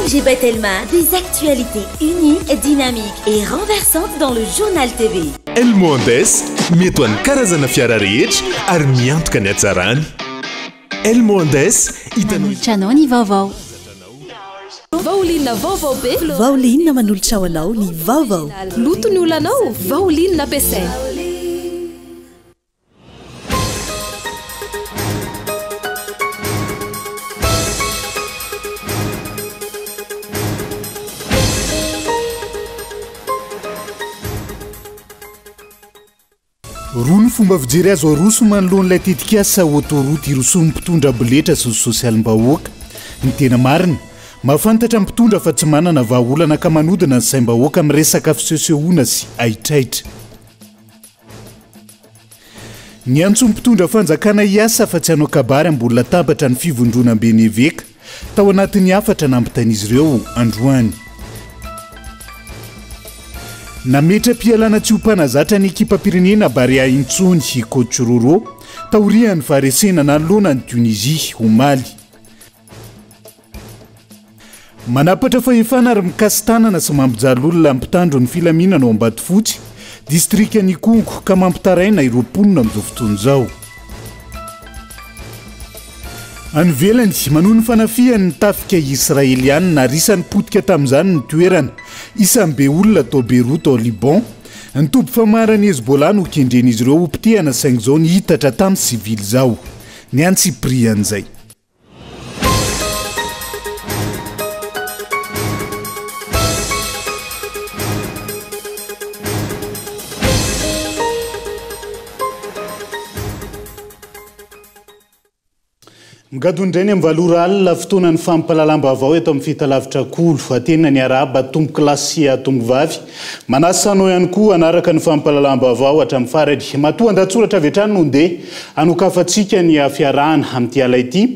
MG by Telma, des actualités uniques, dynamiques et renversantes dans le Journal TV. El Mohandes, mety ho an'ny karazana fiara rehetra ary miantoka ny hatsarany. El Mohandes, hitanao. Manolotra anao ny vaovao. Vaoline vaovao be. Vaoline manolotra ho anao ny vaovao. Loto ny olanao, Vaoline ampiasaina. Roa ny fomba fijery azo aroso manoloana ilay tetikasa autoroute irosoan'ny mpitondra boletra sy ny sosialim-bahoaka. Ny tena marina, mahafantatra ny mpitondra fa tsy manana vahaolana ka manodina ny saim-bahoaka amin'ny resaka fisehosehoana sy haitraitra. Niantso ny mpitondra fanjakana hiasa fa tsy hanao kabary ambony latabatra ny fivondronamben'ny eveka tao anatin'ny hafatra nampitain'izy ireo androany. Nametra-pialana tsy ho mpanazatra ny ekipam-pirenena Barea intsony i Coach Roro taorian'ny faharesena nanoloana an'i Tunisie omaly. Manapatra fahefana ary mikasi-tanana sy mampijaly olona mpitandro ny filaminana ao Ambatofotsy, distrikan'Ikongo, ka mampitaraina ireo mponina amin'izao fotoana izao. Any ivelany, manohy ny fanafihany ny tafika Israelianina ary isan'ny potika tamin'izany ny toerana isan'ny be olona tao Beyrouth ao Liban. Ny toby famaharan'ny Hezbollah no kendren'izy ireo hopotehana saingy izao nihitatra tamin'ny sivily izao ny antsipirian'izay. Migadona indray ny amin'ny valo ora alina, fotoanan'ny fampahalalam-baovao eto amin'ny fahitalavitra Kolo. Atenina ny arahaba tompokolahy sy tompovavy. Manasa anao ihany koa hanaraka ny fampahalalam-baovao hatramin'ny farany. Matoa an-dahatsoratra avy hatrany no ndeha hanokafantsika ny fiarahana amin'ity ala ity.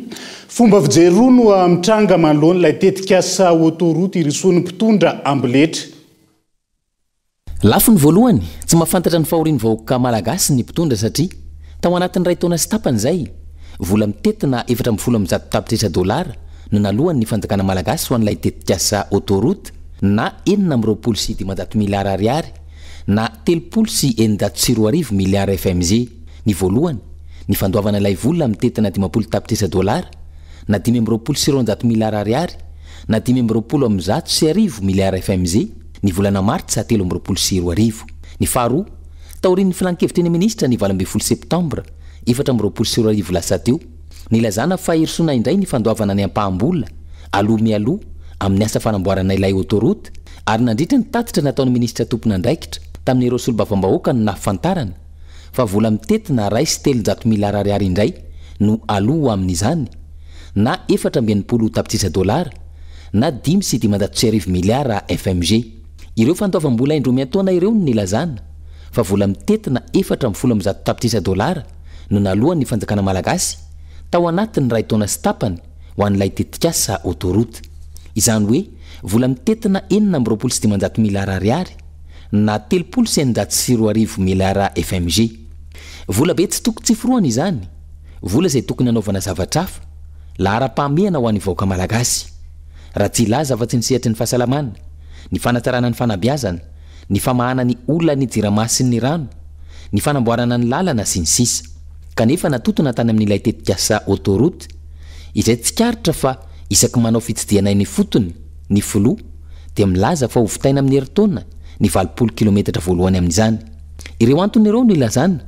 Fomba fijery roa no mitranga manoloana ilay tetikasa autoroute irosoan'ny mpitondra amboletra. Lafiny voalohany, tsy mahafantatra ny fahorian'ny vahoaka malagasy ny mpitondra satria tao anatin'ny iray taona sy tapany izay, vola mitentina 114 tapitrisa dolara no naloan'ny fanjakana malagasy ho an'ilay tetikasa autoroute na 526 miliara ariary na 630 miliara fmg. Ny voalohany, ny fandoavana ilay vola mitentina 50 tapitrisa dolara na 225 miliara ariary na 125 miliara fmg. ny volana martsa 2023. Ny faharoa, taorian'ny filan-kevitry ny minisitra ny 18 septambra 2024 lasa teo, nilazana fa hirosoana indray ny fandoavana ny ampaham-bola aloha mialoha amin'ny asa fanamboarana ilay autoroute ary nandritra ny tatitra nataon'ny minisitra tompon'andraikitra tamin'ireo solombavambahoaka no nahafantarana fa vola mitentina 301 miliara ariary indray no aloha ho amin'izany na 64 tapitrisa dolara na 1505 miliara fmg. Ireo fandoavam-bola indroa miantaona ireo no nilazana fa vola mitentina 114 tapitrisa dolara no naloan'ny fanjakana malagasy tao anatin'ny iray taona sy tapany ho an'ilay tetikasa autoroute. Izany hoe vola mitentina 526 miliara ariary na 630 miliara fmg. Vola be tsy toko tsy forohana izany, vola izay tokony hanaovana zavatra hafa. Laharam-pahamehana ho an'ny vahoaka malagasy. Raha tsy hilaza afa-tsy ny sehatry ny fahasalamana, ny fanatsarana ny fanabeazana, ny famahana ny olan'ny jirama sy ny rano, ny fanamboarana ny lalana sy ny sisa. Kanefa natotona tany amin'ilay tetikasa autoroute, izay tsikaritra fa isaky manao fitsidihana eny ifotony ny filoha dia milaza fa hovitaina amin'ny herintaona ny 80 kilometatra voalohany amin'izany. Ireo antony ireo no ilazana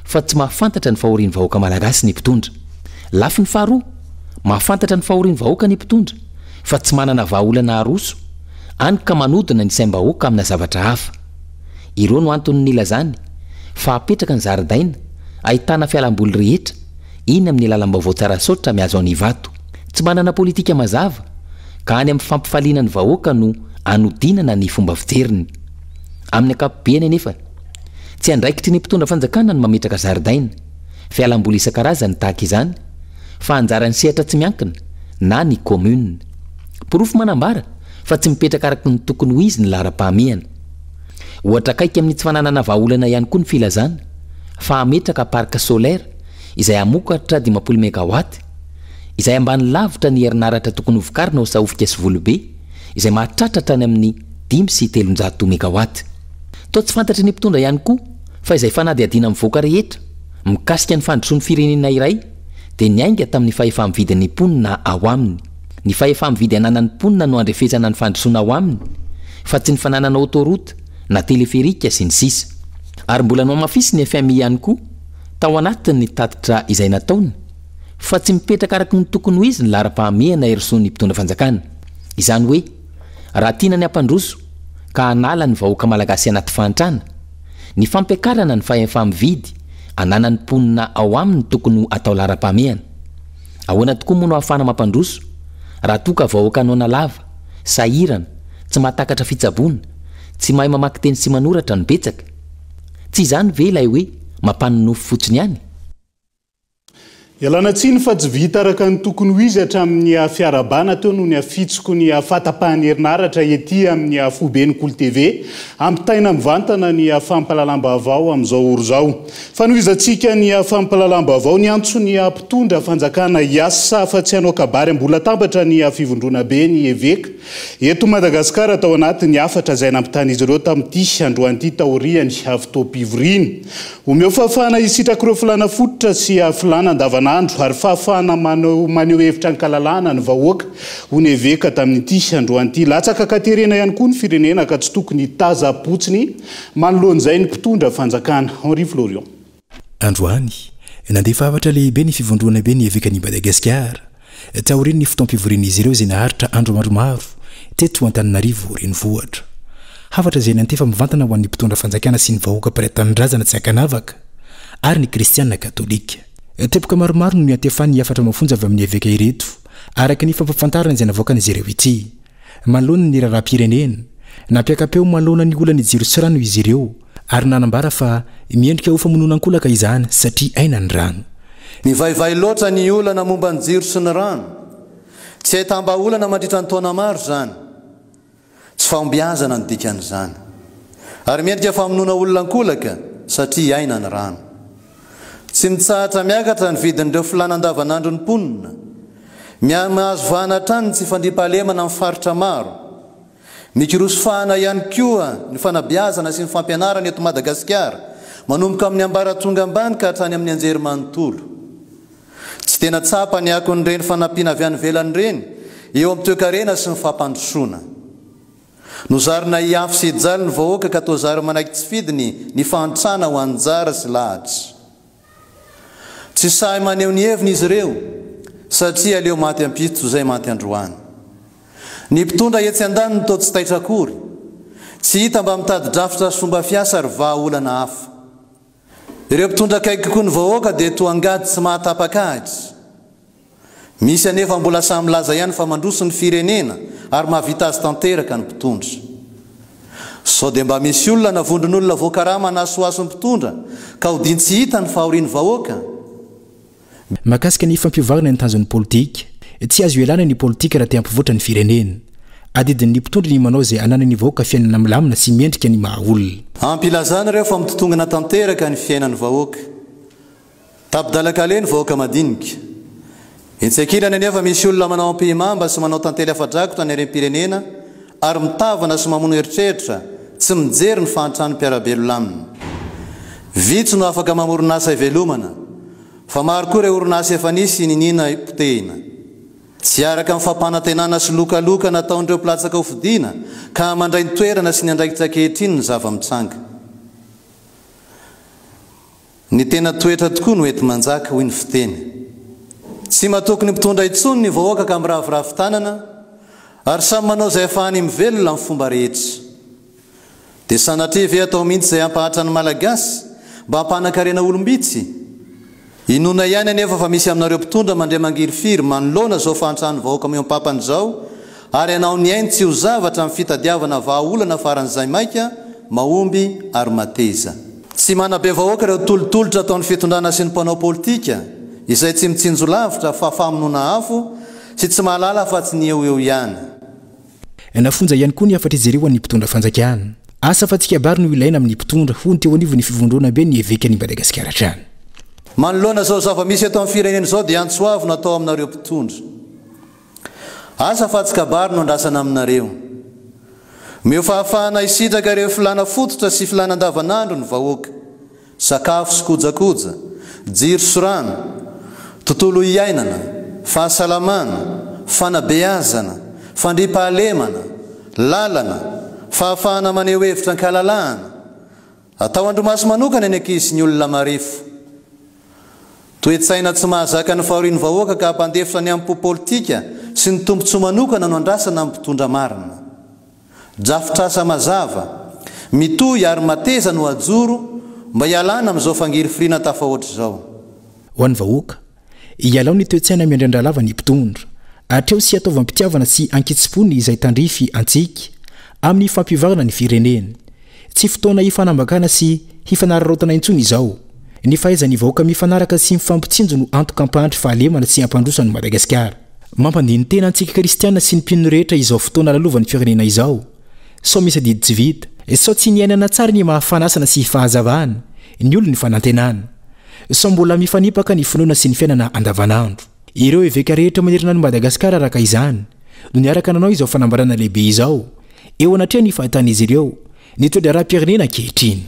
fa tsy mahafantatra ny fahorian'ny vahoaka malagasy ny mpitondra. Lafiny faharoa, mahafantatra ny fahorian'ny vahoaka ny mpitondra fa tsy manana vahaolana aroso, any ka manodina ny saim-bahoaka amina zavatra hafa. Ireo no antony nilazany fa hapetraka ny zaridaina ahitana fialamboly rehetra eny amin'ny lalam-baovao Tsarasaotra mihazo an'Ivato. Tsy manana politika mazava ka any amin'ny fampifaliana ny vahoaka no anodinana ny fomba fijeriny. Amin'ny ankapobeny anefa, tsy andraikitry ny mpitondra fanjakana ny mametraka zaridaina, fialamboly isan-karazany tahaka izany fa anjaran'ny sehatra tsy miankina na ny commune. Porofo manambara fa tsy mipetraka araka ny tokony ho izy ny laharam-pahamehana. Ohatra akaiky amin'ny tsy fananana vahaolana ihany koa ny filazana fa hametraka parc solaire izay hamokatra 50 megawatt, izay ambany lavitra ny herinaratra tokony hovokarina ao Sahofika sy Volobe. izay mahatratra hatrany amin'ny 305 megawatt. Toa tsy fantatry ny mpitondra ihany koa fa izay fanadihadiana mivoaka rehetra mikasika ny fandrosoan'ny firenena iray dia niainga tamin'ny fahefa-mividin'ny mponina ao aminy. Ny fahefa-mividy ananan'ny mponina no andrefesana ny fandrosoana ao aminy fa tsy ny fananana autoroute na téléphérique sy ny sisa. Ary mbola nohamafisin'ny FMI ihany koa tao anatin'ny tatitra izay nataony fa tsy mipetraka araka ny tokony ho izy ny laharam-pahamehana irosoan'ny mpitondra fanjakana. Izany hoe raha tiana ny hampandroso ka hanala ny vahoaka malagasy anaty fahantrana, ny fampiakarana ny fahefa-mividy ananan'ny mponina ao aminy tokony ho atao laharam-pahamehana. Ahoana tokoa moa no ahafahana mampandroso raha toa ka vahoaka noana lava, sahirana, tsy mahatakatra fitsaboana, tsy mahay mamaky teny sy manoratra no betsaka? Tsy izany ve ilay hoe mampanonofy fotsiny ihany? Ialana tsiny fa tsy vita araka ny tokony ho izy hatramin'ny fiarahabana teo noho ny hafitsoko ny fahatapahan'ny herinaratra ety amin'ny foiben'ny Kolo TV. Ampitaina mivantana ny fampahalalam-baovao amin'izao ora izao. Fanohizantsika ny fampahalalam-baovao, niantso ny mpitondra fanjakana hiasa fa tsy hanao kabary ambony latabatra ny fivondronabe ny eveka eto Madagasikara tao anatin'ny hafatra izay nampitan'izy ireo tamin'ity androany ity taorian'ny fotoam-pivoriana. Omeo fahafahana hisitraka ireo filàna fototra sy filàna andavanandro ary fahafahana maneho hevitra an-kalalahana ny vahoaka, hoy ny eveka tamin'ity androany ity. Latsaka an-katerena ihany koa ny firenena ka tsy tokony hitaza-potsiny manoloana izay ny mpitondra fanjakana. Henri Florian. Androany, nandefa hafatra lehibe ny Fivondronambe ny Evekan'i Madagasikara, taorian'ny fotoam-pivorian'izy ireo izay naharitra andro maromaro teto Antananarivo renivohitra. Hafatra izay niantefa mivantana ho an'ny mpitondra fanjakana sy ny vahoaka mpiray tanindrazana tsy ankanavaka ary ny kristiana katolika. Teboka maromaro no niantefan'ny hafatra mafonja avy amin'ny eveka ireto, araka ny fampahafantarana izay navoakan'izy ireo ity. Manoloana ny raharaham-pirenena, nampiaka-peo manoloana ny olan'ny jiro sy rano izy ireo ary nanambara fa miendrika ho famonoana an-kolaka izany satria aina ny rano. Mivaivay loatra ny olana momba ny jiro sy ny rano. Tsy ahitam-bahaolana mandritra ny taona maro izany. Tsy fahombiazana no dikan'izany. Ary miendrika famonoana olona an-kolaka satria aina ny rano. Tsy mitsahatra miakatra ny vidin'ireo filàna andavanandron'ny mponina. Miha-mahazo vahana hatrany ny tsy fandriampahalemana amin'ny faritra maro. Mikiroso fahana ihany koa ny fanabeazana sy ny fampianarana eto Madagasikara, manomboka amin'ny ambaratonga ambany ka hatrany amin'ny anjerimanontolo. Tsy tena tsapa ny akon'ireny fanampiana avy any ivelany ireny eo amin'ny toekarena sy ny fampandrosoana. Nozarina hihafy sy hijaly ny vahoaka ka toa zary manaiky tsy fidiny ny fahantrana ho anjara sy lahatra. Tsy sahy maneho ny heviny izy ireo satria aleo maty ampitso toy izay maty androany. Ny mpitondra etsy andaniny toa tsy taitra akory. Tsy hita mba mitady drafitra sy fomba fiasa ary vahaolana hafa. Ireo mpitondra akaiky kokoa ny vahoaka dia toa angady tsy mahatapaka ahitra. Misy anefa mbola sahy milaza ihany fa mandroso ny firenena ary mahavita azy tanteraka ny mpitondra. Sao dia mba misy olona na vondron'olona voakarama hanasohaso ny mpitondra ka hodian-tsy hita ny fahorian'ny vahoaka? Mahakasika ny fampiovarana ny tanjon'ny politika, tsy azo ialana ny politika raha te hampivoatra ny firenena. Adidin'ny mpitondra ny manao izay hananan'ny vahoaka fiainana milamina sy mendrika ny maha olona. Ampy ilazana ireo fa mitotongana tanteraka ny fiainan'ny vahoaka. Tapi-dalan-kaleha ny vahoaka madinika. Etsy ankilany anefa misy olona manao ampihimamba sy manao tantely afa-drakotra ny harem-pirenena ary mitavana sy mamono eritreritra tsy mijery ny fahantran'ny mpiara-belona aminy. Vitsy no afaka mamorona asa ivelomana fa maro koa ireo orinasa efa nisy niniana potehina. Tsy araka ny fampanantenana sy lokaloka nataon'ireo mpilatsaka hofidiana ka mandray ny toerana sy ny andraikitra ankehitriny ny zava-mitranga. Ny tena toetra tokoa no enti-manjaka, hoy ny fiteny. Tsy matoky ny mpitondra intsony ny vahoaka ka miraviravy tanana ary samy manao izay afahany mivelona amin'ny fomba rehetra. Dia sanatria ve atao mihitsy izay hampahatra ny Malagasy mba hampanan-karena olom-bitsy? Inoana ihany anefa fa misy aminareo mpitondra mandre mangirifiry manoloana izao fahantran'ny vahoaka mihoam-pampana izao ary hanao ny ainy tsy ho zavatra amin'ny fitadiavana vahaolana faran'izay maika, mahomby ary mateza. Tsy manabe vahoaka ireo tolotolotra ataon'ny fitondrana sy ny mpanao politika izay tsy mitsinjo lavitra fa famonoana afo sy tsy mahalala afa-tsy ny eo eo ihany. Nafonja ihany koa ny hafatr'izy ireo ho an'ny mpitondra fanjakana. Asa fa tsy kabary no ilaina amin'ny mpitondra, hoy ny teo anivon'ny Fivondronamben'ny Evekan'i Madagasikara hatrany. Manoloana izao zava-misy eto amin'ny firenena izao dia antso avo no atao aminareo mpitondra. Asa fa tsy kabary no andrasana aminareo. Omeo fahafahana hisitraka ireo filàna fototra sy filàna andavanandro ny vahoaka, sakafo sy kojakoja, jiro sy rano, tontolo iainana, fahasalamana, fanabeazana, fandriampahalemana, lalana, fahafahana maneho hevitra an-kalalahana. Atao andrimaso manokana ny ankizy sy ny olona marefo. Toe-tsaina tsy mahazaka ny fahorian'ny vahoaka ka hampandefitra ny amim-po politika sy ny tombontsoa manokana no andrasana amin'ny mpitondra marina. Drafitrasa mazava, mitohy ary mateza no ajoro mba hialana amin'izao fangirifiriana tafahoatra izao. Ho an'ny vahoaka, ialao ny toe-tsaina miandrandra lava ny mpitondra. Atreho sy ataovy am-pitiavana sy an-kitsim-po ny izay tandrify antsika amin'ny fampivarana ny firenena. Tsy fotoana hifanambakana sy hifanararaotana intsony izao. Ny fahaizan'ny vahoaka mifanaraka sy mifampitsinjo no antoka hampandry fahalemana sy hampandroso an'i Madagasikara. Mampandini-tena antsika kristiana sy ny mpino rehetra izao fotoana lalovan'ny firenena izao. Sao misy adidy tsy vita. Sao tsy niainana tsara ny maha fanasana sy fahazavana ny olon'ny fanantenana. Sao mbola mifanipaka ny finoana sy ny fiainana andavanandro. Ireo eveka rehetra manerana an'i Madagasikara araka izany no niaraka nanao izao fanambarana lehibe izao eo anatrehan'ny fahitan'izy ireo ny toe-draharaham-pirenena ankehitriny.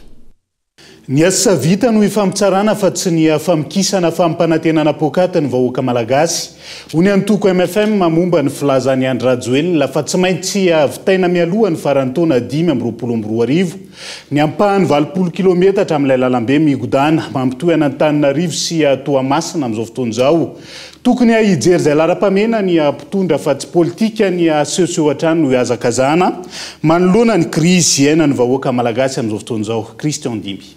Ny asa vita no ifampitsarana fa tsy ny famokisana fampanantenana poakaty ny vahoaka malagasy, hoy ny antoko mfm momba ny filazan'i Andry Rajoelina fa tsy maintsy vitaina mialoha ny faran'ny taona 2025 ny ampahany 80 kilometatra amin'ilay lalambe migodàna mampitohy an'Antananarivo sy Toamasina amin'izao fotoana izao. Tokony hijery izay laharam-pahamehana ny mpitondra fa tsy politika ny asehoseho hatrany no hihazakazahana manoloana ny krizy iainan'ny vahoaka malagasy amin'izao fotoana izao. Christian Dimby.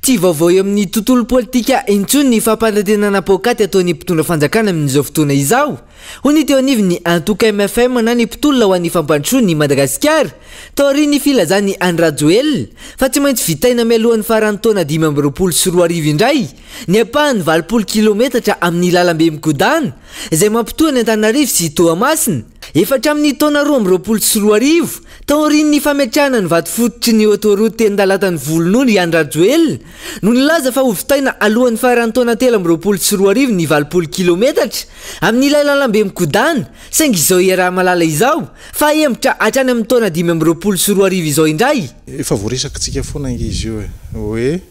Tsy vaovao eo amin'ny tontolo politika intsony ny fampanantenana poakaty ataon'ny mpitondra fanjakana amin'izao fotoana izao, hoy ny teo anivon'ny antoko mfm na ny mpitolona ho an'ny fampandrosoana i Madagasikara, taorian'ny filazan'i Andry Rajoelina fa tsy maintsy vitaina mialohan'ny faran'ny taona 2025 indray ny ampahany 80 kilometatra amin'ny lalambe mikodana izay mampitohy an'i Antananarivo sy Toamasina. Efa hatramin'ny taona 2022, taorian'ny fametrahana ny vatofototry ny autoroute teny Talatan'i Volonondry i Andry Rajoelina no nilaza fa hovitaina alohan'ny faran'ny taona 2023 ny 80 kilometatra amin'ilay lalambe mikodana saingy izao iaraha-mahalala izao fa hemotra hatrany amin'ny taona 2025 izao indray. Efa voaresakitsika foana ange izy io e, hoe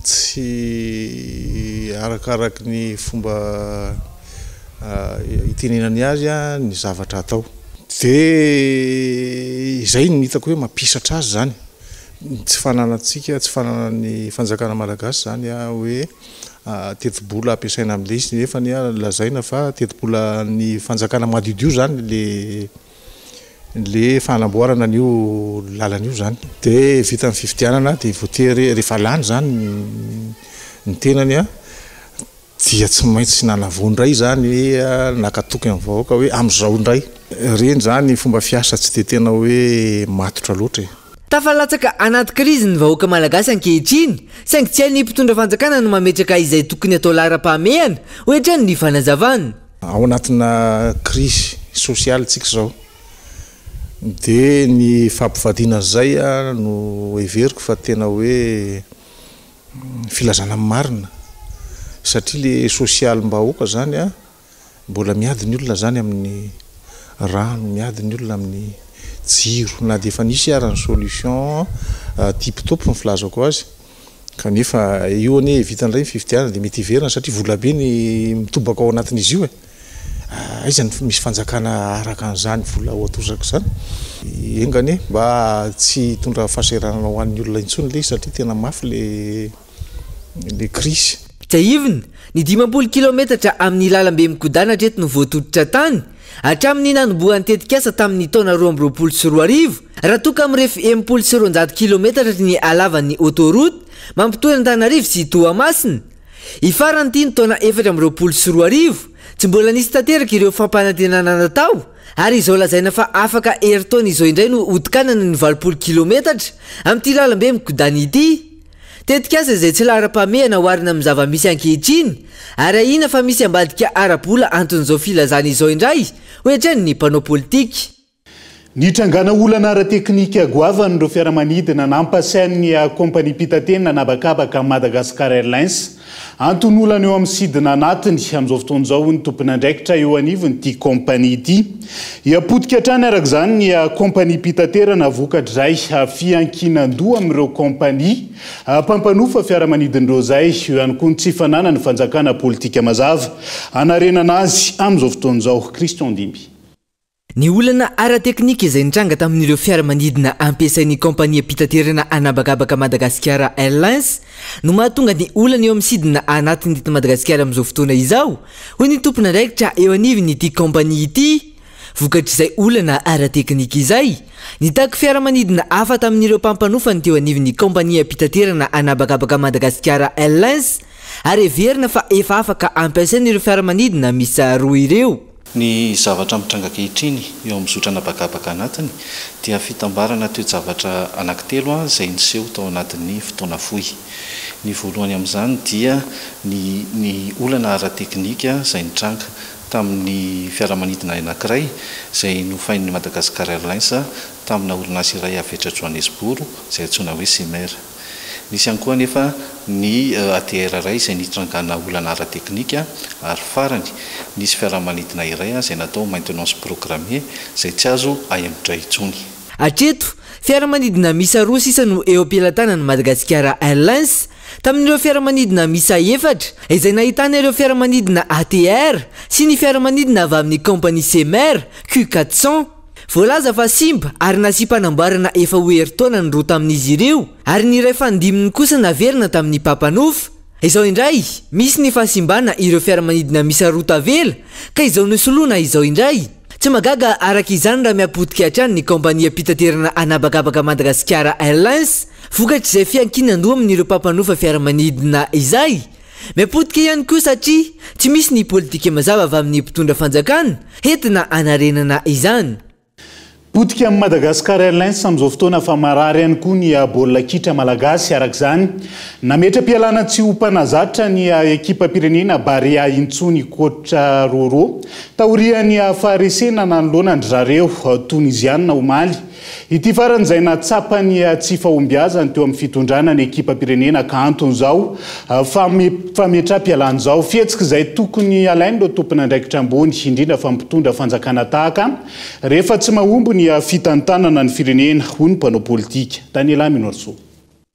tsy arakaraky ny fomba itenenany azy ny zavatra atao. Dia izay no hitako hoe mampisatra azy izany, ny tsy fananantsika, tsy fananan'ny fanjakana malagasy izany hoe tetibola ampiasaina amin'ilay izy nefa anie lazaina fa tetibolan'ny fanjakana madiodio izany ilay le fanamboarana an'io lalana io zany. De vita ny fifidianana de voatery rehefa lany zany ny tenany a, dia tsy maintsy nanavao indray zany naka toky amin'ny vahoaka hoe amin'izao indray. Ireny zany fomba fiasa tsy de tena hoe matotra loatra e. Tafalatsaka anaty krizy ny vahoaka malagasy ankehitriny, saingy tsy hain'ny mpitondra fanjakana ny mametraka izay tokony atao laharam-pahamehana, hoy hatrany ny fanazavana. Ao anatina krizy sosialy tsika izao dia ny fampivadiana an'izay no heveriko fa tena hoe filazana ny marina satria le sosialim-bahoaka zany a, mbola miady ny olona zany amin'ny rano, miady ny olona amin'ny jiro na dia efa nisy ara ny solution tip top ny filazako azy Kanefa io anie vita indray ny fifidianana dia mety hiverina satria vola be ny mitobaka ao anatin'izy io e! Aiza no misy fanjakana araka an'izany vola ho atosaka izany? Enga anie mba tsy hitondra fahasahiranana ho an'ny olona intsony ilay izy satria tena mafy ilay ilay crise. Tsiahivina, ny 50 kilaometatra amin'ny lalambe mikodana hatreto no voatototra tany, hatramin'ny nanombohan'ny tetikasa tamin'ny taona 2022, raha toa ka mirefy 260 kilaometatra ny halavan'ny autoroute mampitohy an'Antananarivo sy Toamasina. Hifarana ity ny taona 2024, tsy mbola nisy tanteraka ireo fampanantenana natao, ary izao lazaina fa afaka herintaona izao indray no hotokanana ny 80 kilaometatra amin'ity lalambe mikodana ity. Tetikasa izay tsy laharam-pahamehana oharina amin'ny zava-misy ankehitriny ary ahiana fa misy ambadika ara-bola anton'izao filazana izao indray, hoy hatrany ny mpanao politika. Nitrangana olana ara-teknika goavana ireo fiaramanidina nampasain'ny kaompaniam-pitaterana an'habakabaka Madagascar Airlines. Anton'ny olana eo amin'ny sidina anatiny amin'izao fotoana izao hoy ny tompon'andraikitra eo anivon'ity kaompania ity. Hiapotika hatrany araka izany ny kaompaniam-pitaterana vokatr'izay fiankinan-doha amin'ireo kaompania mpampanofa fiaramanidina ireo izay. Eo ihany koa ny tsy fananan'ny fanjakana politika mazava hanarenana azy amin'izao fotoana izao. Christian Dimby. Ny olana ara-teknika izay nitranga tamin'ireo fiaramanidina ampiasain'ny kaompaniam-pitaterana an'habakabaka Madagasikara Airlines no mahatonga ny olana eo amin'ny sidina anatiny eto Madagasikara amin'izao fotoana izao, hoy ny tompon'andraikitra eo anivon'ity kaompania ity. Vokatr'izay olana ara-teknika izay, nitaky fiaramanidina hafa tamin'ireo mpampanofa ny teo anivon'ny kaompaniam-pitaterana an'habakabaka Madagasikara Airlines ary heverina fa efa afaka ampiasaina ireo fiaramanidina miisa roa ireo. Ny zavatra mitranga ankehitriny eo amin'ny zotra an'habakabaka anatiny dia fitambarana toe-javatra anankitelo izay niseho tao anatin'ny fotoana fohy. Ny voalohany amin'izany dia ny ny olana ara-teknika izay nitranga tamin'ny fiaramanidina anankiray izay nofain'ny Madagascar Airlines tamina orinasa iray avy etra Johannesburg izay antsoina hoe Semer. Nisy ihany koa anefa ny ATR iray izay nitrangana olana ara-teknika ary farany, nisy fiaramanidina iray izay natao maintenance programmée izay tsy azo ahemotra intsony. Hatreto, fiaramanidina miisa roa sisa no eo am-pelatanan'ny Madagasikara Airlines, tamin'ireo fiaramanidina miisa efatra, izay nahitana ireo fiaramanidina ATR sy ny fiaramanidina avy amin'ny kaompania Semer Q 400. Voalaza fa simba ary nasiam-panamboarana efa ho herintaona ny roa tamin'izy ireo ary ny iray fanindiminy kosa naverina tamin'ny mpampanofa. Izao indray, misy ny fahasimbana ireo fiaramanidina miisa roa tavela ka izao nosoloana izao indray. Tsy mahagaga araka izany raha mihapotika hatrany ny kaompaniam-pitaterana an'habakabaka Madagasikara Airlines vokatr'izay fiankinan-doha amin'ireo mpampanofa fiaramanidina izay. Mihapotika ihany koa satria tsy misy ny politika mazava avy amin'ny mpitondra fanjakana entina hanarenana izany. Potika amin'i Madagascar Airlines amin'izao fotoana fa marary ihany koa ny baolina kitra malagasy. Araka izany, nametra-pialana tsy ho mpanazatra ny ekipam-pirenena Barea intsony Coach Roro taorian'ny faharesena nanoloana an-dry zareo Tonizianina omaly. Ity farany izay nahatsapa ny tsy fahombiazany teo amin'ny fitondrana ny ekipam-pirenena ka anton'izao fametraham-pialana izao. Fihetsika izay tokony halain'ireo tompon'andraikitra ambony, indrindra fa mpitondra fanjakana tahaka rehefa tsy mahomby ny fitantanana ny firenena, hoy ny mpanao politika, Daniela Minoarisoa.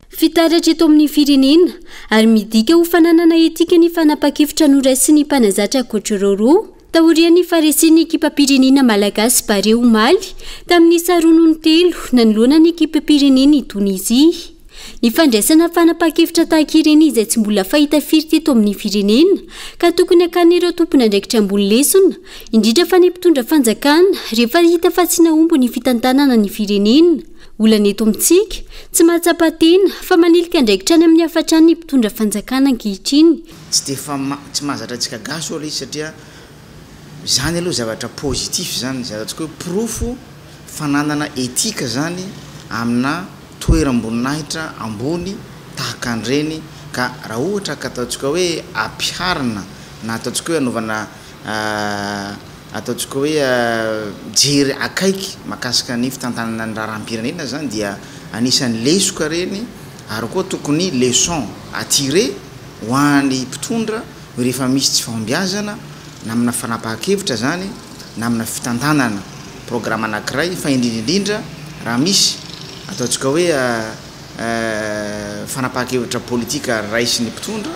Fitaratra eto amin'ny firenena ary midika ho fananana etika ny fanapan-kevitra noraisin'ny mpanazatra Coach Roro taorian'ny faharesen'ny ekipam-pirenena malagasy Barea omaly tamin'ny isa roa noho ny telo nanoloana ny ekipam-pirenen'i Tonizia. Ny fandraisana fanapahan-kevitra tahaka ireny izay tsy mbola fahita firy teto amin'ny firenena ka tokony hakan'ireo tompon'andraikitra ambony lesona indrindra fa ny mpitondra fanjakana rehefa hita fa tsy nahomby ny fitantanana ny firenena. Olana eto amintsika, tsy mahatsapa tena fa manilika andraikitra any amin'ny hafa hatrany ny mpitondra fanjakana ankehitriny. Tsy dia efa tsy mahazatra antsika gasy aloha ilay izy satria izany aloha zavatra positif izany, izay ataontsika hoe porofo fananana éthique izany amina toeram-boninahitra ambony tahaka an'ireny ka raha ohatra ka ataontsika hoe ampiharina na ataontsika hoe anaovana Ataontsika hoe mijery akaiky mahakasika ny fitantanana ny raharaham-pirenena izany dia anisan'ny lesoka ireny ary koa tokony leçon à tirer ho an'ny mpitondra hoe rehefa misy tsy fahombiazana na amina fanapahan-kevitra izany na amina fitantanana programa anankiray fa indrindra indrindra raha misy ataontsika hoe fanapahan-kevitra politika raisin'ny mpitondra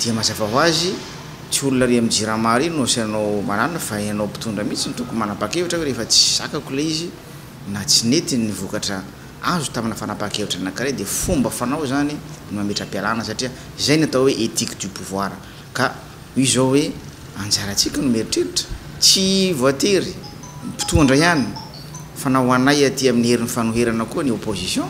dia mazava ho azy Tsy olona ary amin'ny jirama ary no asainao mananona fa ianao mpitondra mihitsy no tokony manapakevitra hoe rehefa tsy zakako ilay izy na tsy nety ny vokatra azo tamina fanapahan-kevitra anankiray dia fomba fanao izany ny mametra-pialana satria izay ny atao hoe ethique du pouvoir ka io izao hoe anjarantsika no mieritreritra tsy voatery mpitondra ihany fa na ho anay aty amin'ny herin'ny fanoherana koa ny opposition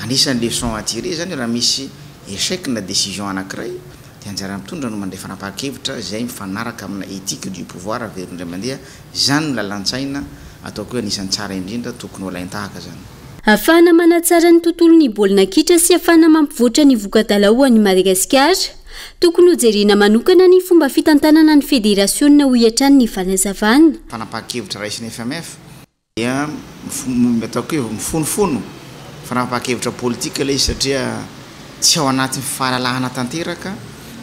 anisan'ny leçon à tirer izany raha misy échec na décision anankiray Dia anjaran'ny mpitondra no mandray fanapahan-kevitra izay mifanaraka amina ethique du pouvoir averiko indray mandeha, izany no lalan-tsaina ataoko hoe anisan'ny tsara indrindra tokony ho alain-tahaka izany. Ahafahana manatsara ny tontolon'ny baolina kitra sy ahafahana mampivoatra ny voka-dalao ho an'i Madagasikara. Tokony hojerena manokana ny fomba fitantanana ny federasionina hoy hatrany ny fanazavana. Fanapahan-kevitra raisin'ny FMF. Dia ataoko hoe mifonofono fanapahan-kevitra politika ilay izy satria tsy ao anatin'ny fahalalahana tanteraka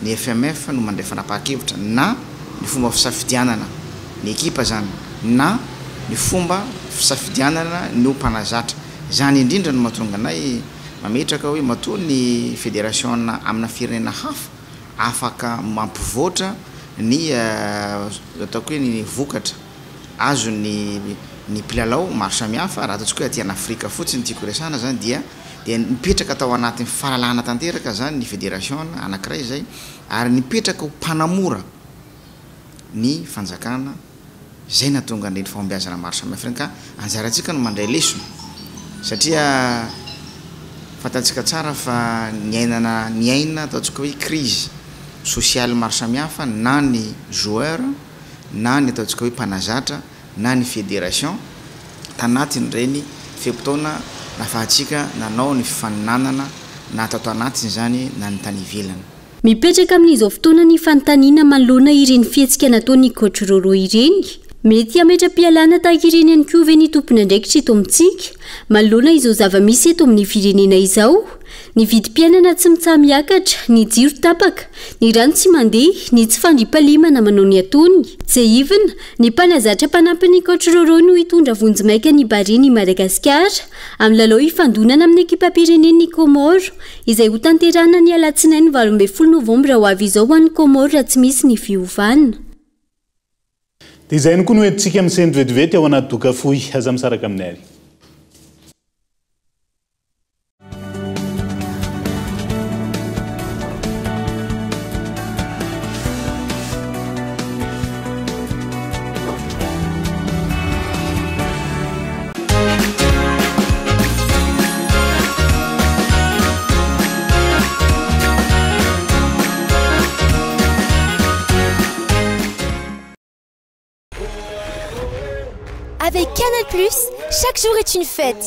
ny FMF no mandray fanapahan-kevitra na ny fomba fisafidianana ny ekipa izany na ny fomba fisafidianana ny ho mpanazatra. Izany indrindra no mahatonga anay mametraka hoe matoa ny federasiona amina firenena hafa afaka mampivoatra ny ataoko hoe ny vokatra azon'ny ny mpilalao maro samihafa, raha ataontsika hoe aty an'Afrika fotsiny no tiako resahana izany dia dia nipetraka tao anatin'ny fahalalahana tanteraka izany ny federasiona anankiray izay ary nipetraka ho mpanamora ny fanjakana izay nahatonga an'ireny fahombiazana maro samihafa ireny ka anjarantsika no mandray lesona satria fantatsika tsara fa niainana niaina ataontsika hoe crise sociale maro samihafa na ny joueur na ny ataontsika hoe mpanazatra na ny federation tanatin'ireny fe-potoana nafahantsika nanao ny fifaninanana na tato anatiny izany na ny tany ivelany. Mipetraka amin'izao fotoana ny fanontaniana manoloana ireny fihetsika nataon'i Coach Rôrô ireny. Mety hametra-pialana tahaka ireny ihany koa ve ny tompon'andraikitra eto amintsika manoloana izao zava-misy eto amin'ny firenena izao? Ny vidim-piainana tsy mitsaha-miakatra, ny jiro tapaka, ny rano tsy mandeha, ny tsy fandriampahalemana manao ny ataony. Tsiahivina, ny mpanazatra mpanampy ny Coach Rôrô no hitondra vonjimaika ny Barea ny Madagasikara amin'ny lalao hifandonana amin'ny ekipam-pirenen'i Comores, izay hotanterahina ny alatsinainy 18 novambra ho avy izao ho an'i Comores raha tsy misy ny fiovana. Dia izay ihany koa no entintsika misento vetivety ao anaty doka fohy. Aza misaraka aminay ary. Avec Canal+, chaque jour est une fête.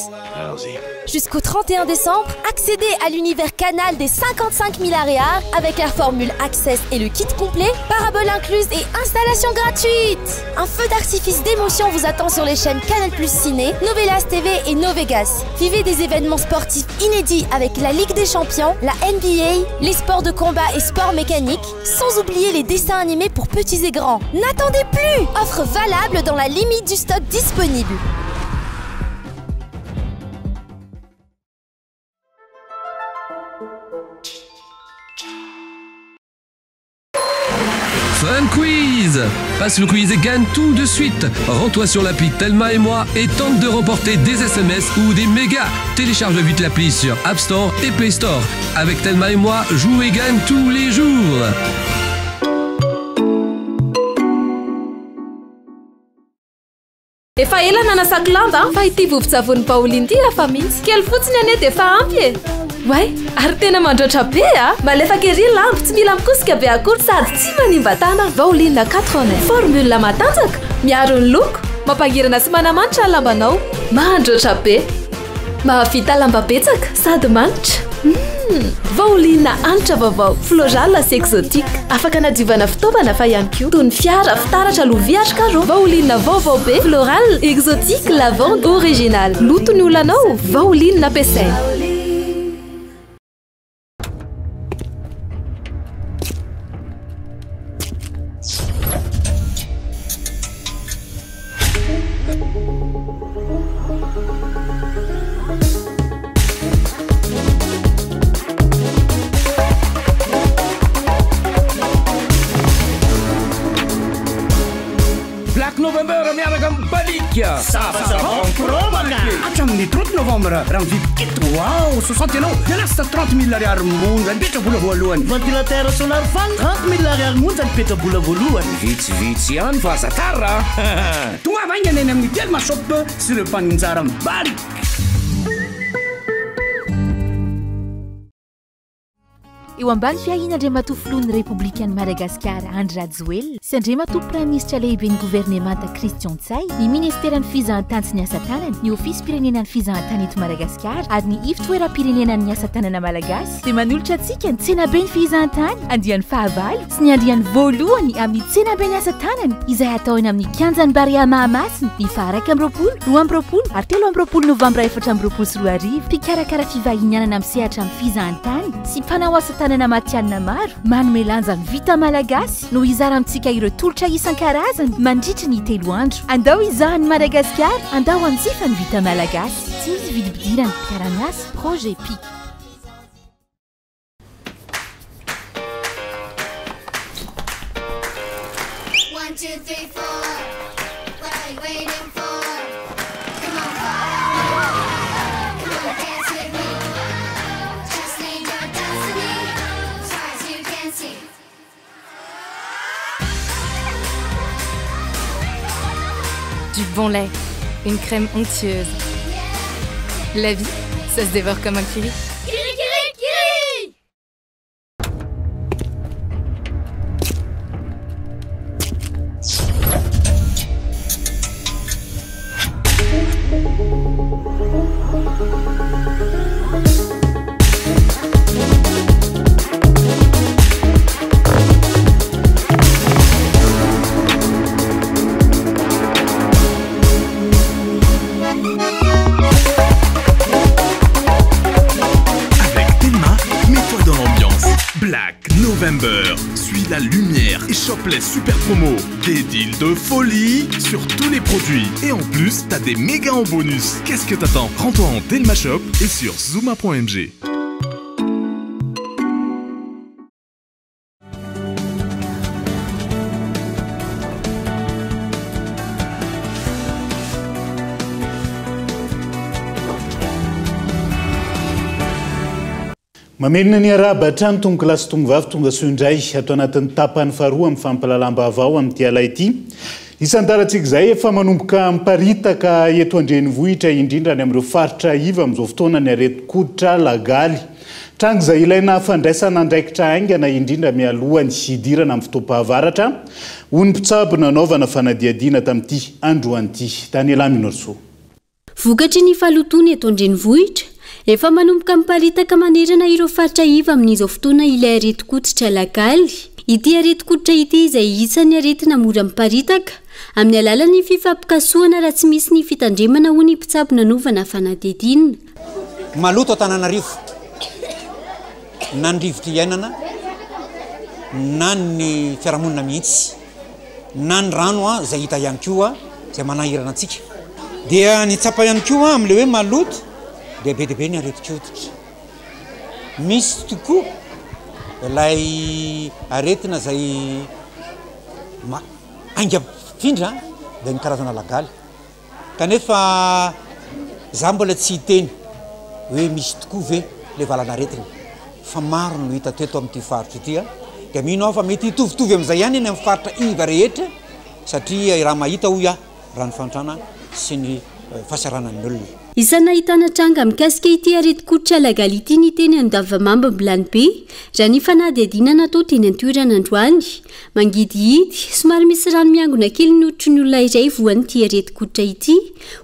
Jusqu'au 31 décembre, accédez à l'univers Canal des 55 000 ariary avec la formule Access et le kit complet, parabole incluse et installation gratuite. Un feu d'artifice d'émotion vous attend sur les chaînes Canal Plus Ciné, Novelas TV et Novegas. Vivez des événements sportifs inédits avec la Ligue des Champions, la NBA, les sports de combat et sports mécaniques, sans oublier les dessins animés pour petits et grands. N'attendez plus Offre valable dans la limite du stock disponible. Fun Quiz Passe le quiz et gagne tout de suite. Rends-toi sur l'appli Telma et moi et tente de remporter des SMS ou des mégas. Télécharge vite l'appli sur App Store et Play Store. Avec Telma et moi, joue et gagne tous les jours. Efa ela nanasako lamba fa ity vovon-tsavony Baolina ity hafa mihitsy. Kely fotsiny anie dia efa ampy e! Oay! Ary tena mandroatra be a! Malefaka ery ny lamba, tsy mila mikosika be akory sady tsy manimba tanana. Baolina 4 en 1. Formule matanjaka, miaro ny loko, mampangirana sy manamanitra ny lambanao. Mandroatra be! Mahavita lamba betsaka sady manitra. Humm! Vaolina hanitra vaovao, floral sy exotique. Afaka anadiovana fitaovana fa ihany koa toy ny fiara, fitaratra, lovia ary carreaux. Vaolina vaovao be, floral, exotique, lavande, original. Loto ny olanao, vaolina ampiasaina. Black November miaraka amin'ny Balic. Savon Chromaka. Hatramin'ny 30 novembre raha mividy kit wow 60 ianao dia lasa 30 mille ariary monja ny petrabola voalohany. Ventilateur solar fan 30 mille ariary monja ny petrabola voalohany. Vitsivitsy ihany fa aza tara a! Tongava haingana eny amin'ny Telma Shop sy ireo mpaninjara Balic. Eo ambany fiahian'Andriamatoa Filohan'ny Repoblikan'i Madagasikara Andry Rajoelina sy Andriamatoa Praiminisitra Lehiben'ny Governemanta Christian Ntsay, ny Ministeran'ny Fizahantany sy ny Asa Tanana, ny Ofisim-pirenenan'ny Fizahantany eto Madagasikara ary ny Ivotoeram-pirenenan'ny Asa Tanana Malagasy dia manolotra antsika ny Tsenaben'ny Fizahantany andiany fahavalo sy ny andiany voalohany amin'ny Tsenaben'ny Asa Tanana izay hatao eny amin'ny Kianjan'ny Barea Mahamasina ny faha 21, 22 ary 23 novambra 2024. Mpikarakara fivahinianana misehatra amin'ny fizahantany sy mpanao asa tanana matihanina maro manome lanja ny vita malagasy no hizara amintsika ireo tolotra isan-karazany mandritry ny telo andro. Andao hizaha an'i Madagasikara, andao hanjifa ny vita malagasy. Tsy misy vidim-pidirana, mpiara-miasa, Projet Pic. One, two, three, four. What are you waiting for? Come on, follow me. Come on, dance with me. Just name your destiny. As far as you can see. Du bon lait, une crème onctueuse. La vie, ça se dévore comme un kiri. Kiri, kiri, kiri! Avec Telma, mets-toi dans l'ambiance. Black November, suis la lumière et chope les super promos. Des deals de folie sur tous les produits. Et en plus, t'as des méga en bonus. Qu'est-ce que t'attends Rends-toi en Telma Shop et sur zuma.mg. Mamerina ny arahaba hatrany tompokolahy sy tompovavy tonga soa indray ato anatin'ny tapany faharoa amin'ny fampahalalam-baovao amin'ity alay ity. Isan-dalantsika izay efa manomboka miparitaka eto an-drenivohitra indrindra any amin'ireo faritra iva amin'izao fotoana ny aretin-koditra lagaly. Tranga izay ilaina fandraisana andraikitra haingana indrindra mialohan'ny hidirana amin'ny fotoam-pahavaratra, hoy ny mpitsabo nanaovana fanadihadiana tamin'ity androany ity. Daniela Minorsoa. Vokatry ny fahalotoana eto an-drenivohitra, efa manomboka miparitaka manerana ireo faritra iva amin'izao fotoana ilay aretin-koditra lagaly. Ity aretin-koditra ity izay isan'ny aretina mora miparitaka, amin'ny alalan'ny fifampikasohana raha tsy misy ny fitandremana hoy ny mpitsabo nanovana fanadihadiana. Maloto Antananarivo, na ny rivotra iainana na ny fiarahamonina mihitsy. na ny rano izay hita ihany koa izay manahirana antsika. Dia ny tsapa ihany koa amin'ilay hoe maloto dia be dia be ny aretin-koditra. Misy tokoa ilay aretina izay haingam-pifindra dia ny karazana lagaly. Kanefa za mbola tsy hiteny hoe misy tokoa ve le valanaretina fa maro no hita teto amin'ity faritra ity dia mino aho fa mety hitovitovy amin'izay ihany eny amin'ny faritra iva rehetra satria raha mahita hoy aho raha ny fahantrana sy ny fahasaranan'ny olona. Isan'ny nahitana tranga mikasika ity aretin-koditra lagaly ity ny teny Andavamamba Ambilanibe, raha ny fanadihadiana natao teny an-toerana androany. Mangidihidy, somary misy rano miangona kely ny hoditry ny olona iray voan'ity aretin-koditra ity,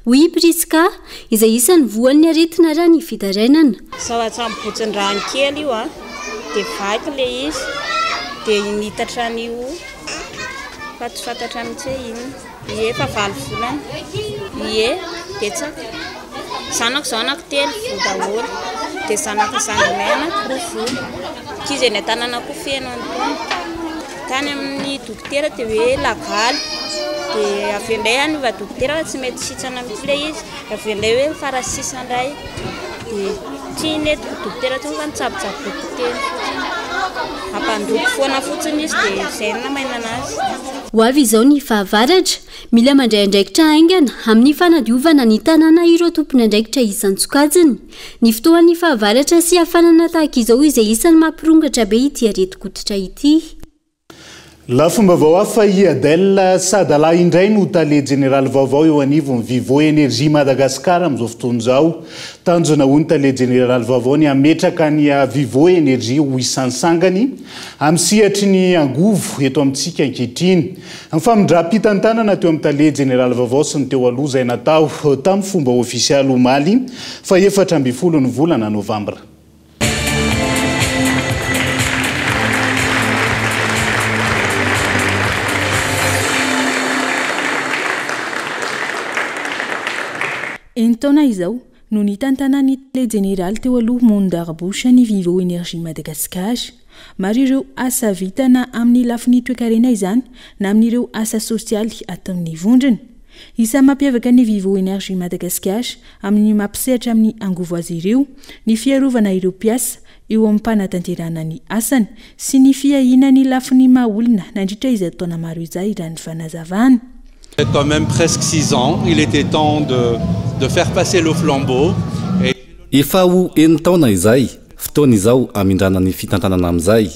hoy i Prisca, izay isan'ny voan'ny aretina raha ny fitarainana. Zavatra mibotsin-drano kely io an, dia vaky ilay izy, dia nitatra an'io fa tsy fantatra mihitsy hoe inona. Ie, efa valo volana. Ie, betsaka. Zanako izao anankitelo voa daholo, dia zanaka zandrinay anankiroa voa. Ankizy eny an-tanàna koa feno an'itony. Tany amin'ny dokotera dia hoe lagaly. Dia avy eo indray aho niova dokotera fa tsy mety sitrana mihitsy ilay izy. Avy eo indray hoe mifarasisa indray. Dia tsy nety dokotera intsony fa nitsabotsaboiko teny fotsiny. Ampandroiko foana fotsiny izy dia izay no namaina anazy. Ho avy izao ny fahavaratra. Mila mandray andraikitra haingana amin'ny fanadiovana ny tanàna ireo tompon'andraikitra isan-tsokajiny. Ny fotoan'ny fahavaratra sy hafanana tahaka izao izay isan'ny mampirongatra be ity aretin-koditra ity. Lafim-baovao hafa, i Adel Sadala indray no tale jeneraly vaovao eo anivon'ny Vivo Energie Madagascar amin'izao fotoana izao. Tanjona hoy ny tale jeneraly vaovao ny hametraka ny Vivo Energie ho isan'ny sangany amin'ny sehatry ny angovo eto amintsika ankehitriny. Ny famindram-pitantanana teo amin'ny tale jeneraly vaovao sy ny teo aloha izay natao tamin'ny fomba ofisialy omaly faha 14 ny volana novambra. Enin-taona izao no nitantanan'ny tale jeneraly teo aloha Mondar Bush ny Vivo Energie Madagascar. Maro ireo asa vita na amin'ny lafiny toekarena izany na amin'ireo asa sosialy ataon'ny vondrona. Isan'ny mampiavaka ny Vivo Energie Madagascar amin'ny maha mpisehatra amin'ny angovo azy ireo ny fiarovana ireo mpiasa eo am-panatanterahana ny asany sy ny fiahiana ny lafiny maha olona nandritra izay taona maro izay raha ny fanazavana. Quand même presque six ans, il était temps de de faire passer le flambeau et. Efa ho enin-taona izay, fotoana izao hamindrana ny fitantanana amin'izay.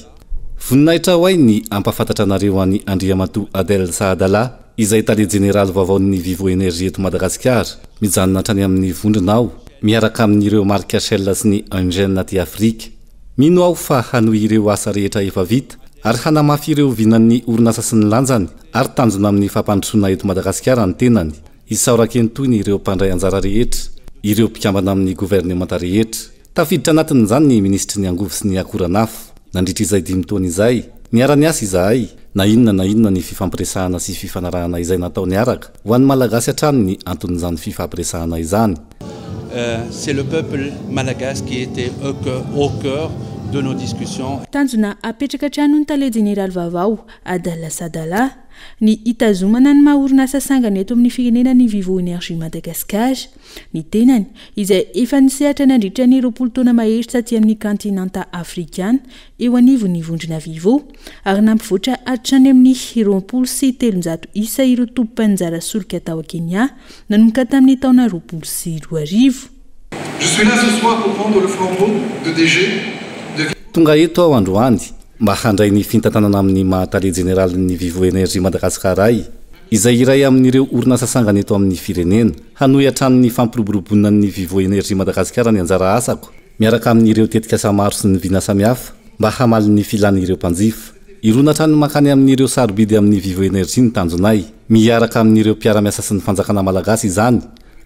Voninahitra ho ahy ny hampahafantatra anareo an'i Andriamatoa Adel Saadallah, izay tale jeneraly vaovaon'ny Vivo Energie eto Madagasikara. Mijanona hatrany amin'ny vondrona aho, miaraka amin'ireo marika Shell sy ny Engen aty Afrika. Mino aho fa hanohy ireo asa rehetra efa vita ary hanamafy ireo vinan'ny orinasa sy ny lanjany ary tanjona amin'ny fampandrosoana eto Madagasikara ny tenany. Isaorako eny ireo mpandray anjara rehetra, ireo mpikambana amin'ny governemanta rehetra. Tafiditra anatin'izany ny minisitry ny Angovo sy ny Akoranafo. Nandritra izay dimy taona izay, niara-niasa izahay, na inona na inona ny fifampiresahana sy fifanarahana izay natao niaraka, ho an'ny Malagasy hatrany ny anton'izany fifampiresahana izany. C'est le peuple malagasy qui était au coeur de nos discussions. Tanjona hapetraka hatrany hoy ny tale jeneraly vaovao, Adala Sadala, ny hitazomana ny maha orinasa sangany eto amin'ny firenena ny Vivo Energie Madagascar. Ny tenany, izay efa nisehatra nandritra ny 20 taona mahery taty amin'ny kantinanta afrikana eo anivon'ny vondrona Vivo, ary nampivoatra hatrany amin'ny 320 isa ireo tobim-paninjara solika tao Kenya nanomboka tamin'ny taona 2020. Je suis là ce soir pour prendre le flambeau de DG de. Tonga eto aho androany mba handray ny fintantanana amin'ny maha tale jeneralin'ny Vivo Energie Madagascar ahy, izay iray amin'ireo orinasa sangany eto amin'ny firenena. Hanohy hatrany ny fampiroboroboana ny Vivo Energie Madagasikara ny anjara asako, miaraka amin'ireo tetikasa maro sy ny vina samihafa mba hamaly ny filan'ireo mpanjifa. Hirona hatrany mankany amin'ireo sarobidy amin'ny Vivo Energie ny tanjonay. Miaraka amin'ireo mpiara-miasa sy ny fanjakana malagasy izany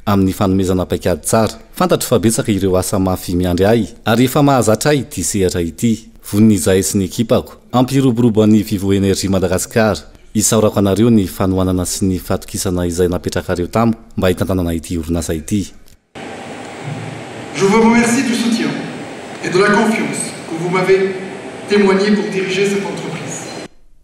amin'ny fanomezana paikady tsara. Fantatro fa betsaka ireo asa mafy miandry ahy ary efa mahazatra ahy ity sehatra ity. Vonona izahay sy ny ekipako hampiroborobo an'ny Vivo Energie Madagasikara. Isaorako anareo ny fanohanana sy ny fatokisana izay napetrakareo tamiko mba hitantanana ity orinasa ity. Je vous remercie du soutien et de la confiance que vous m'avez témoigné pour diriger cette entreprise.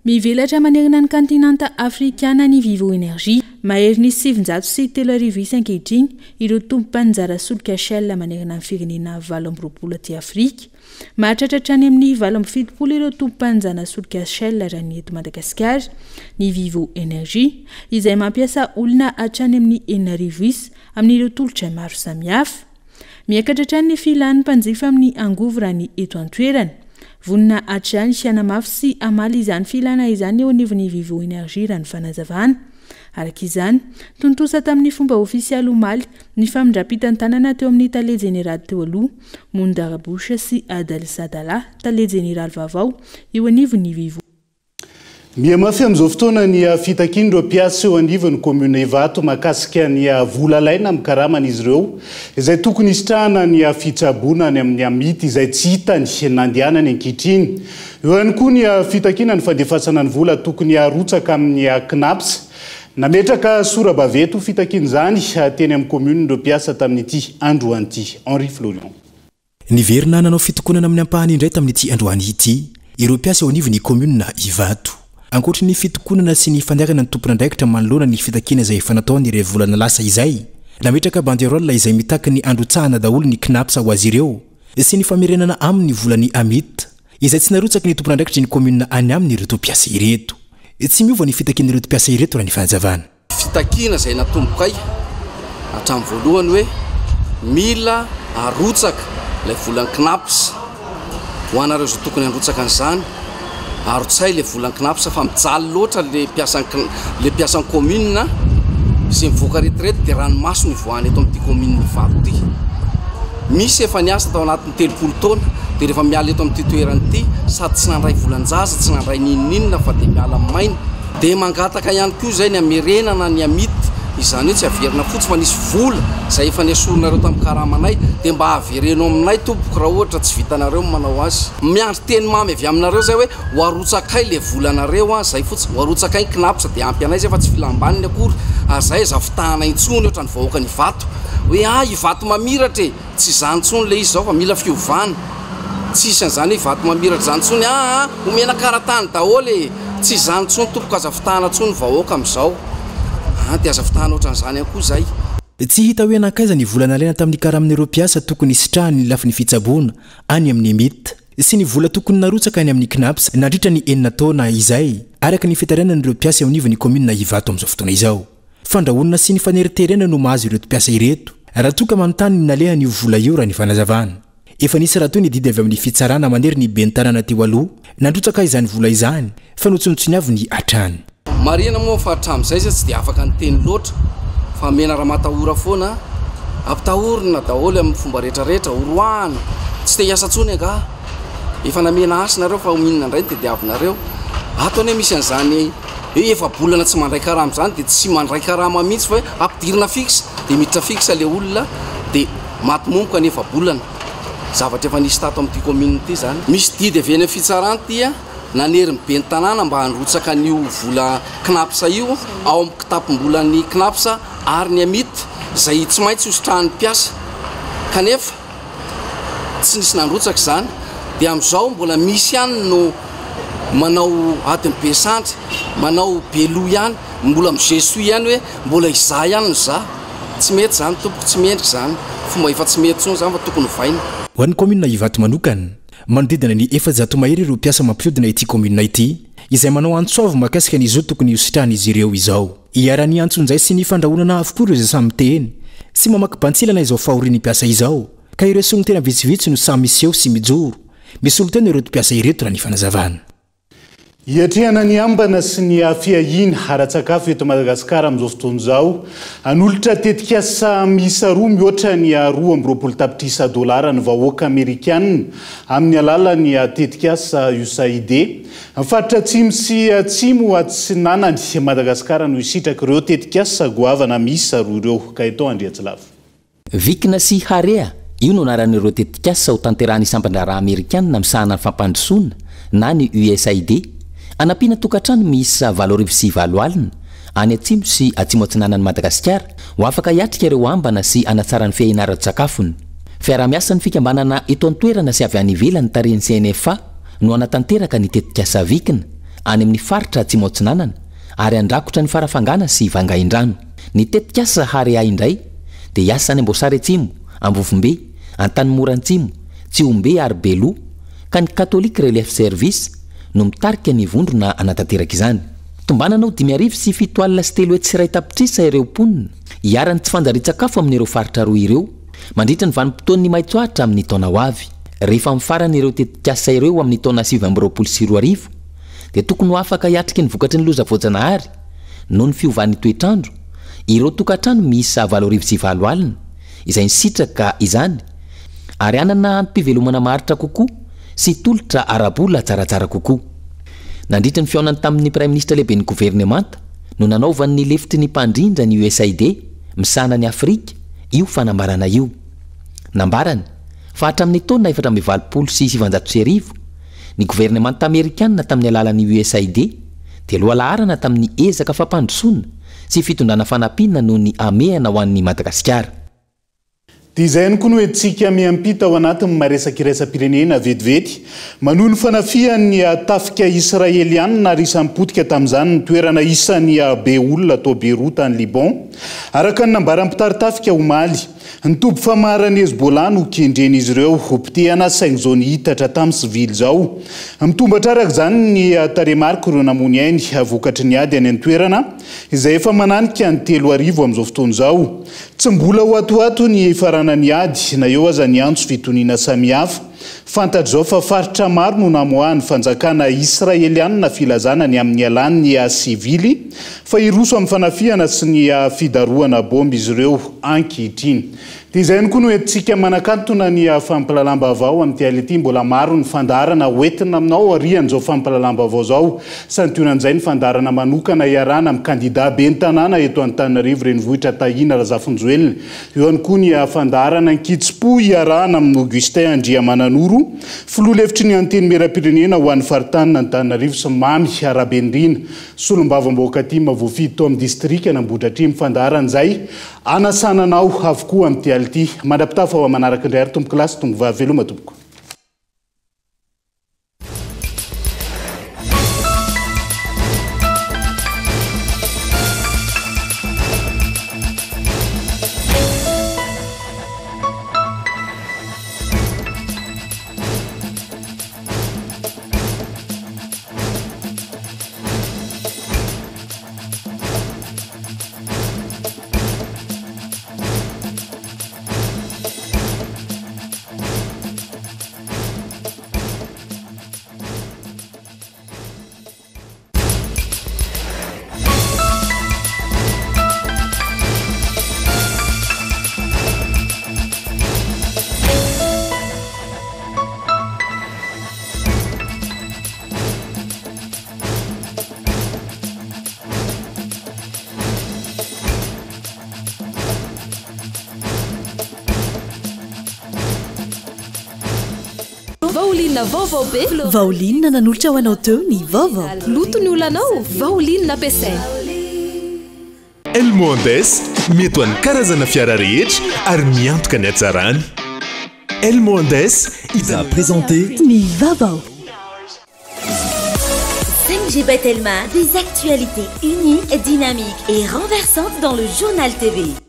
Mivelatra manerana ny kantinanta afrikana ny Vivo Energie. Maherin'ny 3900 isa ankehitriny ireo tompom-paninjara solika Shell manerana ny firenena 28 aty Afrika. Mahatratra hatrany amin'ny 78 ireo tompom-paninjana solika Shell raha ny eto Madagasikara, ny Vivo Energy, izay mampiasa olona hatrany amin'ny 6000 isa amin'ireo tolotra maro samihafa. Miakatra hatrany ny filan'ny mpanjifa amin'ny angovo raha ny eto an-toerana. Vonona hatrany hanamafy sy hamaly izany filana izany eo anivon'ny Vivo Energy raha ny fanazavana. Araka izany, tontosa tamin'ny fomba ofisialy omaly ny famindram-pitantanana teo amin'ny tale jeneraly teo aloha, Moundar Bouche sy Adel Sadala, tale jeneraly vaovao eo anivon'ny Vivo. Mihamafy amin'izao fotoana ny fitakian'ireo mpiasa eo anivon'ny kaominina Ivato mahakasika ny vola alaina amin'ny karaman'izy ireo izay tokony hisitrahana ny fitsaboana any amin'ny Amity izay tsy hitany nandehanany ankehitriny. Eo ihany koa ny fitakiana ny fandefasana ny vola tokony harotsaka amin'ny Cnaps. Nametraka sora-baventy ho fitakiana izany teny amin'ny kaominina ireo mpiasa tamin'ity androany ity. Henri Florian. Niverina nanao fitokonana amin'ny ampahany indray tamin'ity androany ity ireo mpiasa eo anivon'ny kaominina Ivato. Ankoatry ny fitokonana sy ny fandairana ny tompon'andraikitra manoloana ny fitakiana izay efa nataony iray volana lasa izay, nametraka banderole izay mitaky ny handrotsahana daholo ny Cnaps ho azy ireo sy ny famerenana aminy ny volan'ny Amit izay tsy narotsaky ny tompon'andraikitry ny kaominina any aminy ireto mpiasa ireto. Tsy miova ny fitakian'ireto mpiasa ireto raha ny fanazavana. Fitakiana izay natombokay hatramin'ny voalohany hoe mila arotsaka ilay volan'ny Cnaps ho anareo izay tokony handrotsaka an'izany. Arotsay le volan'ny Cnaps fa mijaly loatra le mpiasan'ny le mpiasan'ny commune izay mivoaka retraite dia ranomaso no ivoahany eto amin'ity commune Ivato ity. Misy efa niasa tao anatin'ny 30 taona dia rehefa miala eto amin'ity toerana ity sady tsy nandray volan-jaza, tsy nandray n'inon'inona fa dia miala maina. Dia mangataka ihany koa izay ny hamerenana ny Amit, izany hoe tsy averina fotsiny fa nisy vola izay efa nesorinareo tamin'ny karamanay dia mba avereno aminay tompoko raha ohatra tsy vitanareo ny manao azy. Miandry teny mamy avy aminareo izay hoe ho arotsakay le volanareo an, zay fotsiny, ho arotsakay ny Cnaps dia ampy anay izay fa tsy filam-baniny akory ary zay aza fitahana intsony ohatran'ny vahoakan'Ivato hoe ah Ivato mamiratra e! Tsy izany intsony ilay izy izao fa mila fiovana. Tsy hisy an'izany hoe vato mamiratra izany intsony aa! Omena karatany daholo e! Tsy izany intsony tompoko aza fitahana intsony ny vahoaka amin'izao aa! Dia aza fitahana ohatran'izany ihany koa izay. Tsy hita hoe nankaiza ny vola nalaina tamin'ny karamin'ireo mpiasa tokony hisitrahany ny lafiny fitsaboana any amin'ny Emit sy ny vola tokony narotsaka any amin'ny Cnaps nandritra ny enina taona izay, araka ny fitarainan'ireo mpiasa eo anivon'ny kaominina Ivato amin'izao fotoana izao. Fandrahonana sy ny faneriterena no mahazo ireto mpiasa ireto, raha toa ka manontany ny nalehan'io vola io raha ny fanazavana. Efa nisy rahateo ny didy avy amin'ny fitsarana manery ny ben'ny tanàna teo aloha nandrotsaka izany vola izany fa notsinontsiniaviny hatrany. Marihina moa fa hatramin'izay izy tsy dia afaka niteny loatra fa mena ramatahora foana, ampitahorina daholo amin'ny fomba rehetra rehetra, horoahana, tsy te hiasa intsony angaha, efa namena hasy nareo fa inona indray no tediavinareo, ato anie misy an'izany hoe efa-bolana tsy mandray karama izany dia tsy mandray karama mihitsy fa hoe ampidirina fixe dia miditra fixe ilay olona dia maty momoka ny efa-bolana. Zavatra efa nisy tato amin'ity commune ity izany. Misy didy avy eny amin'ny fitsarana ity nanery ny ben'ny tanàna mba handrotsaka an'io vola Cnaps io ao amin'ny kitapom-bolan'ny Cnaps ary ny Amit izay tsy maintsy hositrahan'ny mpiasa kanefa tsy nisy nandrotsaka izany dia amin'izao mbola misy ihany no manao adin'ny be sandry, manao be loha ihany, mbola mi-je suis ihany hoe mbola izaho ihany no za. Tsy mety izany tompoko, tsy mendrika izany. Fomba efa tsy mety intsony izany fa tokony ovaina. Ho an'ny kaominina Ivato manokana, manodidina ny 400 mahery ireo mpiasa mampihodina ity kaominina ity, izay manao antso avo mahakasika ny zo tokony hositrahan'izy ireo izao. Iharan'ny antsonjay sy ny fandrahonana avokoa ireo izay samy miteny sy mamaky bantsilana izao fahorian'ny mpiasa izao, ka ireo solontena vitsivitsy no samy miseho sy mijoro misolo tena ireto mpiasa ireto raha ny fanazavana. Hiatrehana ny ambana sy ny fiahiana ara-tsakafo eto Madagasikara amin'izao fotoana izao, hanolotra tetikasa miisa roa mihoatra ny 22 tapitrisa dolara ny vahoaka amerikanina amin'ny alalan'ny tetikasa USAID. Ny faritra atsimo sy atsimo atsinanan'i Madagasikara no hisitraka ireo tetikasa goavana miisa roa ireo. Gaëtan Andriatsilavo. Vikina sy Harea, io no anaran'ireo tetikasa ho tanterahan'ny sampan-draharaha amerikanina misahana ny fampandrosoana na ny USAID, hanampiana tokantrano miisa 880 any atsimo sy atsimo atsinanan'i Madagasikara ho afaka hiatrika ireo ambana sy hanatsara ny fiahiana ara-tsakafony. Fiaraha-miasan'ny fikambanana eto an-toerana sy avy any ivelany tarihin'ny CNFA no hanatanteraka ny tetikasa Vikina any amin'ny faritra atsimo atsinanana ary handrakotra ny Farafangana sy Vangaindrano. Ny tetikasa Harea indray dia hiasa any Amboasary Atsimo, Ambovombe, Antanimora Antsimo, Tsihombe ary Beloha, ka ny Catholic Relief Service no mitarika ny vondrona hanatanteraka izany. Tombanana ho 375 300 tapitrisa ireo mponina iharan'ny tsy fanjarian-tsakafo amin'ireo faritra roa ireo mandritra ny vanim-potoan'ny maitsoahitra amin'ny taona ho avy. Rehefa mifarana ireo tetikasa ireo amin'ny taona 2029 dia tokony ho afaka hiatrika ny vokatry ny loza voajanahary noho ny fiovan'ny toetr'andro ireo tokantrano miisa 880 izay nisitraka izany ary hanana antom-pivelomana maharitra kokoa sy tolotra ara-bola tsaratsara kokoa. Nandritra ny fihaonany tamin'ny Praiminisitra lehiben'ny governemanta no nanaovan'ny lefitry ny mpandrindra ny USAID misahana an'i Afrika io fanambarana io. Nambarany fa hatramin'ny taona 1984, ny governemanta amerikanina tamin'ny alalan'ny USAID dia lohalaharana tamin'ny ezaka fampandrosoana sy fitondrana fanampiana noho ny hamehana ho an'i Madagasikara. Dia izay ihany koa no entintsika miampita ao anatin'ny maresaka iraisam-pirenena vetivety. Manohy ny fanafihan'ny tafika Israelianina ary isan'ny potika tamin'izany ny toerana isan'ny be olona tao Beyrouth any Liban. Araka ny nambaran'ny mpitari-tafika omaly, ny toby famaharan'ny Hezbollah no kendren'izy ireo hopotehana saingy izao nihitatra tamin'ny sivily izao. Mitombatra araka izany ny tarehimarik'ireo namoy ny ainy vokatry ny ady any an-toerana izay efa mananika ny 3000 amin'izao fotoana izao. Tsy mbola ho atoato ny hifaranan'ny ady, na eo aza ny antso fitoniana samihafa. Fantatra izao fa faritra maro no namoahan'ny fanjakana Israelianina filazana ny amin'ny hialan'ny sivily fa hiroso amin'ny fanafihana sy ny fidarohana bomba izy ireo ankehitriny. Dia izay ihany koa no entintsika manakantona ny fampahalalam-baovao amin'ity alina ity. Mbola maro ny fandaharana hoentina aminao aorian'izao fampahalalam-baovao izao. Santionan'izay ny fandaharana manokana iarahana amin'ny kandida ben'ny tanàna eto Antananarivo Renivohitra Tahina Razafinjoelina. Eo ihany koa ny fandaharana Ankitsim-po iarahana amin'i Augustin Andriamananoro, filoha lefitry ny Antenimierampirenena ho an'ny faritanin'Antananarivo sy Mamy Rabenirina, solombavambahoaka tim voafidy tao amin'ny distrikan'Ambohidratrimo. Fandaharana izay anasana anao avokoa amin'ity alina ity. Mandra-pitafa ho amin'ny manaraka indray ary tompokolahy sy tompokovavy veloma tompoko. Vaoline vaovao be. Vaoline nanolotra ho anao teo ny vaovao. Loto ny olanao, Vaoline ampiasaina. Elmo Andes, mety ho an'ny karazana fiara rehetra ary miantoka ny hatsarany. Elmo Andes, a présenté ny vaovao. 5G by Telma, des actualités uniques, dynamiques et renversantes dans le journal TV.